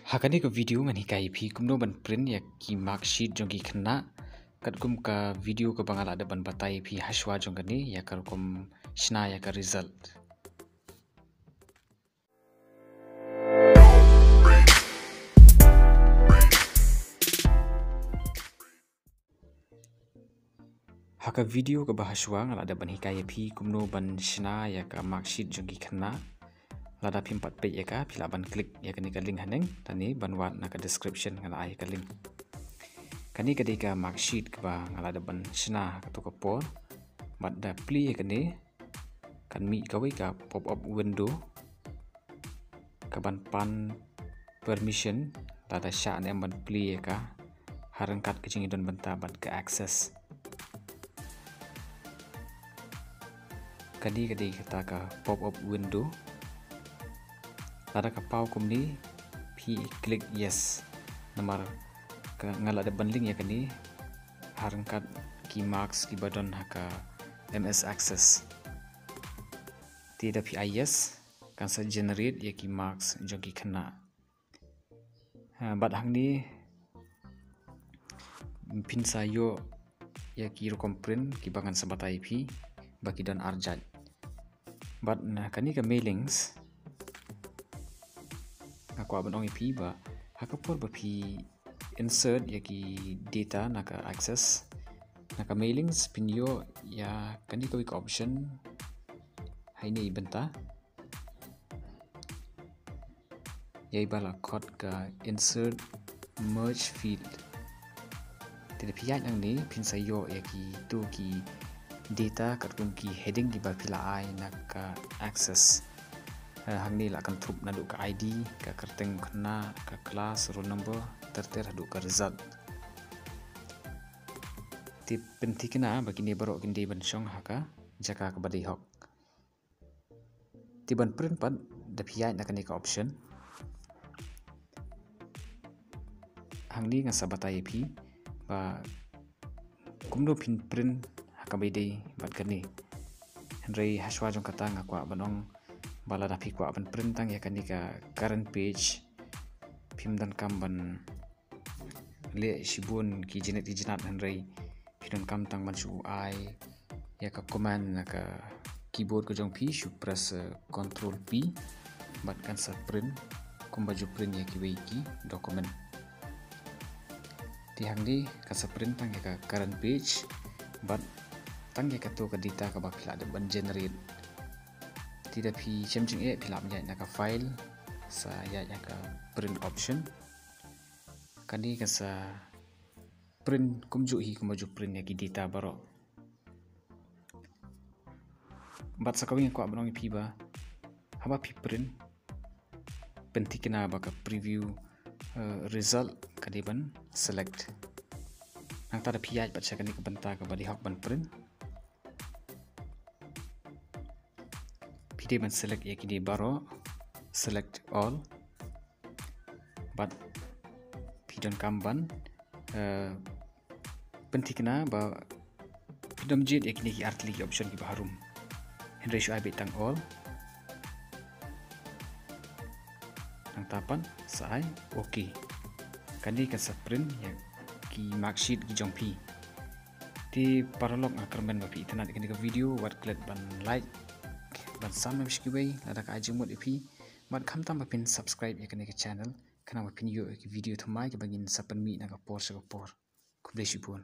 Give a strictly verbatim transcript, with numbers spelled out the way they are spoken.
Ha kane ka video ngan hikai ïa phi kumno ban print ïa ki mark sheet jong ki khynnah, katkum ka video kaba nga la dep ban batai ïa phi hashwa jong kane, ïa ka rukom shna ïa ka result. Ha ka video kaba hashwa nga la dep ban hikai ïa phi kumno ban shna ïa ka mark sheet jong ki khynnah. Lada phim pat peit ïa ka, phi lah ban click ïa kane ka link haneng, tang ban wad na ka description nga la ai ka link. Kane ka dei ka mark sheet kaba nga la dep ban shna ha kato ka por. Bad da plie ïa kane, kan mih kawei ka pop up window kaban pan permission, lada shah ne em ban plie ïa ka, ha ryngkat ka jingïadon bynta bad ka access. Kane ka dei kata ka pop up window. Lada ka paw kumne, phi click yes. Namar ka, nga la dep ban link ïa kane ha ryngkat ki marks kiba don ha ka M S Access. Te da phi ai yes, kan sa generate ïa ki marks jong ki khynnah. Ha, bad hangne phin sa ïoh ïa ki rukom print kiba ngan sa batai ïa phi, ba ki don ar jait. Bad na kane ka mailings, nga kwah ban ong ïa phi ba ha ka por ba phi insert ïa ki data na ka access, na ka mailings phin ïoh ïa kane kawei ka option ha ine i bynta, ïa iba la khot ka insert merge field. Te da phi ïaid nangne, phin sa ïoh ïa kito ki data katkum ki heading kiba phi la ai na ka access. Eh, hangne la kynthup naduh ka I D, ka kyrteng khynnah, ka class, roll number, ter ter haduh ka result. Te pynthikna ba kine baroh kin dei ban shong ha ka jaka kaba dei hok. Te ban print pat, da phi ïaid na kane ka option. Hangne ngan sa batai ïa phi ba kumno phin print ha kaba ïadei bad kane. Hynrei hashwa jong kata nga kwah ban ong ba lada phi kwah ban print tang ïa kane ka current page, phim donkam ban leh shibun ki jingit ki jingat, hynrei phi donkam tang ban shu ai ïa ka command na ka keyboard ka jong phi, shu press, eh, control P, bad kan sa print kumba ju print ïa kiwei ki document. Te hangne kan sa print tang ïa ka current page bad tang ïa kato ka data kaba phi la dep ban generate. Te da phi shem jingeh, phi lah ban ïaid na ka file, sa ïaid ïa ka print option. Kane kan sa print kumjuh hi kumba ju print ïa ki data baroh. Bad sa kawei nga kwah ban ong ïa phi ba haba phi print, pynthikna ba ka preview, eh, result ka dei ban select. Nangta da phi ïaid pat sha kane ka bynta kaba dei hok ban print, phi dei ban select ïa kine baroh, select all. Bad phi donkam ban, eh, pynthikna ba phi dom jied ïa kine ki artylli ki option kiba harum. Hynrei shu ai beit tang all. Nangta pat sa ai okay. Kane kan sa print ïa ki mark sheet ki jong phi. Te paralok, nga kyrmen ba phi itynnad ïa kane ka video, wat klet ban like, ban subscribe sha kiwei lada ka ai jingmut ïa phi. Bad khamtam ba phin subscribe ïa kane ka channel, khnang ba phin ïoh ïa ki video thymmai kiba ngin sa pynmih na ka por sha ka por. Khublei shibun.